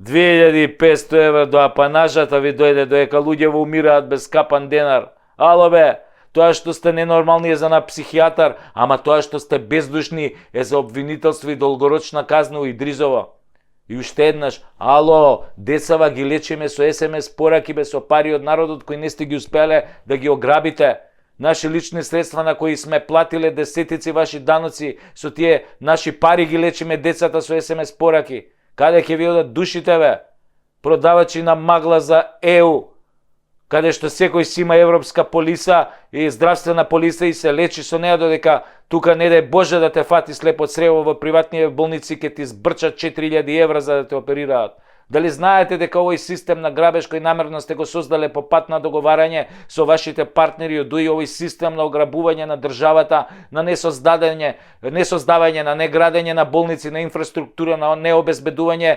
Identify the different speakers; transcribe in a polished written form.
Speaker 1: 2500 евра до апанажата ви дојде, доека луѓе умираат без капан денар. Ало бе, тоа што сте ненормални е за на психијатар, ама тоа што сте бездушни е за обвинителство и долгорочна казна у Идризово. И уште еднаш, ало, децава ги лечиме со СМС пораки бе со пари од народот кои не сте ги успеле да ги ограбите. Наши лични средства на кои сме платиле десетици ваши даноци, со тие наши пари ги лечиме децата со СМС пораки. Каде ќе ви одат душите бе? Продавачи на магла за ЕУ, каде што секој си има европска полиса и здравствена полиса и се лечи со неа, додека тука не дај Боже да те фати слепо црево во приватни болници ке ти збрчат 4000 евра за да те оперираат. Дали знаете дека овој систем на грабеж кој намерно сте го создале по пат на договарање со вашите партнери од ДУИ, овој систем на ограбување на државата, на несоздавање на неградење на болници, на инфраструктура, на необезбедување